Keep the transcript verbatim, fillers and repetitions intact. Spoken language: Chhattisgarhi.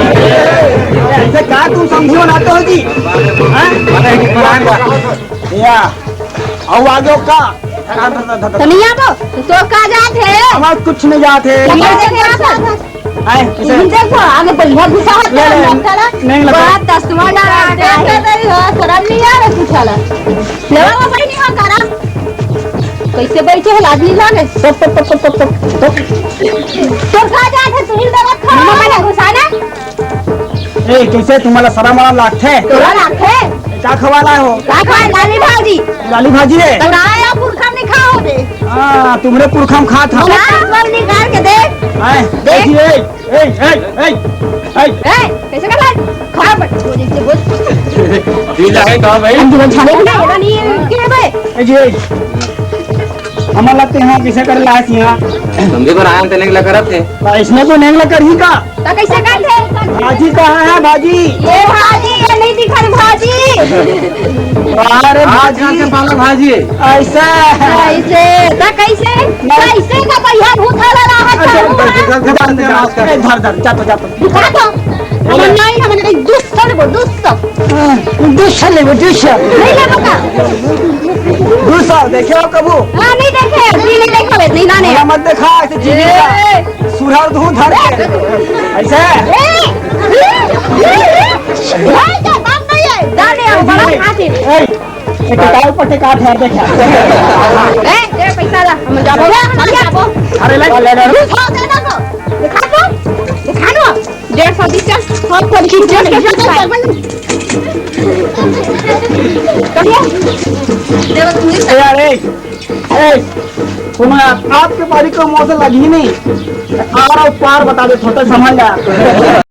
ऐसे का तुम समझी बनाते हो जी? हैं? या, आओ आगे हो का? तो नहीं आबो, तो तोर का जात हे? हमार कुछ नहीं जात हे। तो का जात हे? आए, किसे? तुम देखो, आगे बढ़िया गुस्सा होता ले, है, ले, डॉक्टर। नहीं लगा। बात चश्मा लगा के देख है। तो रही हो, शर्म नहीं आ रहा कुछ वाला। ले वो भाई नहीं हो करा। कैसे बैठे हो, लाज नहीं लागे? टप, टप, टप। तो का जात हे, तुम दवा खा। मम्मा का गुस्सा ना? ए, कैसे तुम्हाला शरम वरम लागथे? तोला लागथे? ए, का खवाला हो? का खवाला? लाली भाजी। लाली भाजी है? तो ना आया, पुरखा नहीं खाओ बे। हाँ, तुम्हरे पुरखा में खात हा। ना, निकाल के दे। आए, देख। ए, ए, ए, ए, ए, ए। ए, कैसे कर रहा है? खा मत, बोल, इसे बोल। पीला है का भाई? हम तुम छाने ना, ये नहीं, के भाई? ए जी, ए। हमन ला तेहा कइसे करे ला आय सिहा? समझे बर आय, हम ते नेंग ला करत हे। अइसने को नेंग ला करही का? त कइसे करथे? भाजी कहाँ है भाजी? ये भाजी, ये नहीं दिखत भाजी। अरे आज भाजी। कहाँ से पाला भाजी? अइसे। अइसे, त कइसे? नहीं। कइसे का भैया भूत वाला राहत अच्छा, था, अच्छा, हुआ? अच्छा, अच्छा, अच्छा, अच्छा। ए, धर, धर, जा तो, जा तो। दिखा तो। हमन नहीं, हमन नहीं, दू सौ लेबो, दू सौ। हाँ, दू सौ लेबो, दू सौ। नहीं लेबो का? दू सौ, देखे हो कबू? हाँ, नहीं देखे, अभी नहीं देखा बे, नहीं जाने। हमरा मत देखा, ऐसे चीनी का ए। सुरहर दूध धर के। ऐसे? ए, ए, ए, ए, ए, ए, बाप नहीं है, जाने आओ, बड़ा खातिर। ए, एक टावर पर टेका ठहर देखा। ए, ए, पैसा ला, हम जाबो, हम जाबो। अरे, ले, ले, ले। दू सौ दे दो तो। दिखा दो, दिखा दो। डेढ़ सौ दी चल, सब कर खींच ले, खींच ले। ए यार, ए, ए, सुनो यार, आपके बारी को मुंह से लगी नहीं। आर और पार बता दे, छोटे समझ यार।